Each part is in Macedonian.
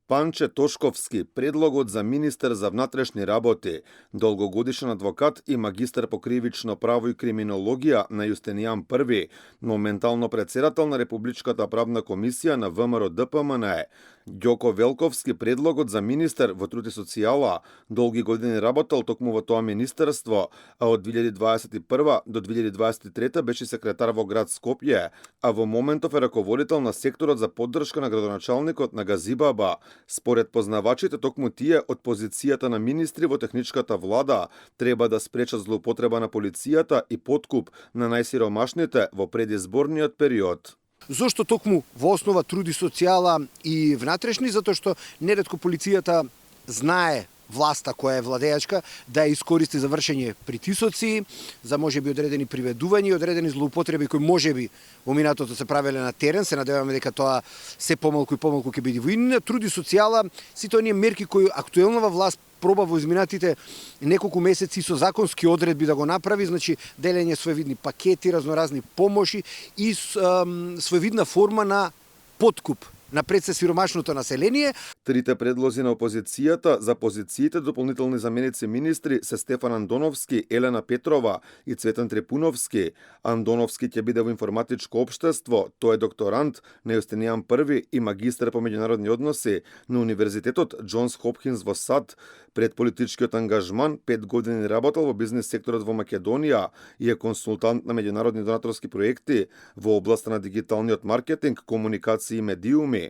Панче Тошковски, предлогот за министер за внатрешни работи, долгогодишен адвокат и магистар по кривично право и криминологија на Јустинијан I, моментално председател на Републичката правна комисија на ВМРО ДПМН. Ѓоко Велковски, предлогот за министер во труд и социјала, долги години работел токму во тоа министерство, а од 2021 до 2023 беше секретар во град Скопје, а во моментов е раководител на секторот за поддршка на градоначалникот на Газибаба. Според познавачите, токму тие од позицијата на министри во техничката влада треба да спречат злоупотреба на полицијата и подкуп на најсиромашните во предизборниот период. Зошто токму во основа труди социјала и внатрешни? Затоа што неретко полицијата знае власта која е владеачка да ја искористи за вршење притисоци, за можеби одредени приведувања и одредени злоупотреби кои можеби во минатото се правеле на терен. Се надеваме дека тоа се помалку и помалку ќе биде воинина. Труди социјала, сите оние мерки кои актуелнава власт проба во изминатите неколку месеци со законски одредби да го направи, значи делење своевидни пакети, разноразни помоши и своевидна форма на подкуп на предсе сиромашното население. Трите предлози на опозицијата за позициите дополнителни заменици министри се Стефан Андоновски, Елена Петрова и Цветан Трипуновски. Андоновски ќе биде во информатичко општество, тој е докторант на Јустинијан I и магистар по меѓународни односи на Универзитетот Џонс Хопкинс во САД. Пред политичкиот ангажман 5 години работел во бизнес секторот во Македонија и е консултант на меѓународни донаторски проекти во областа на дигиталниот маркетинг, комуникација и медиуми.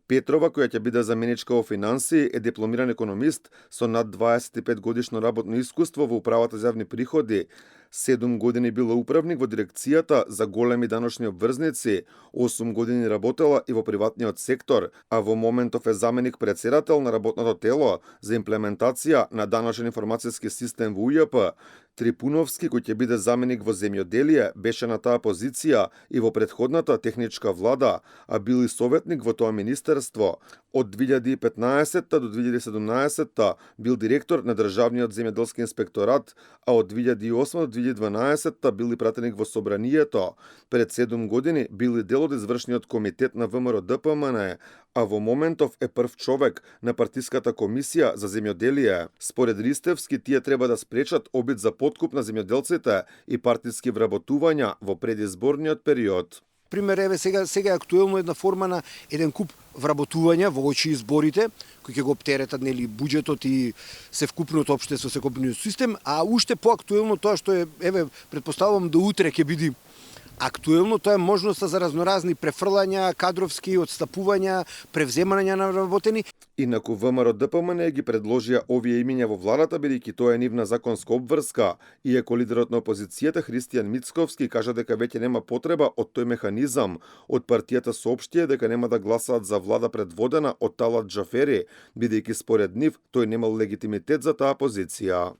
Петрова, која ќе биде заменичка во финансии, е дипломиран економист со над 25 годишно работно искуство во управата за јавни приходи. 7 години била управник во дирекцијата за големи даночни обврзници, 8 години работела и во приватниот сектор, а во моментов е заменик председател на работното тело за имплементација на даночен информацијски систем во УЈП. Трипуновски, кој ќе биде заменик во земјоделие, беше на таа позиција и во претходната техничка влада, а бил и советник во тоа министерство. Од 2015 до 2017 бил директор на Државниот земјоделски инспекторат, а од 2008 до 2012 бил и пратеник во Собранието. Пред 7 години бил и дел од извршниот комитет на ВМРО ДПМН, а во моментов е прв човек на партиската комисија за земјоделие. Според Ристевски, тие треба да спречат обид за подкуп на земјоделците и партиски вработувања во предизборниот период. Пример, еве сега е актуелно една форма на еден куп вработувања во очи изборите, кои ќе го оптеретат нели буџетот и се вкупното општество, секопниот систем, а уште поактуелно тоа што е, еве, претпоставувам до утре ќе биде актуелно, тоа е можноста за разноразни префрлања, кадровски отстапувања, превземања на работени. Инаку ВМРО ДПМН ги предложија овие имиња во владата, бидејќи тоа е нивна законска обврска, иако лидерот на опозицијата Христијан Мицковски кажа дека веќе нема потреба од тој механизам. Од партијата соопштија дека нема да гласаат за влада предводена од Талат Џафери, бидејќи според нив тој немал легитимитет за таа позиција.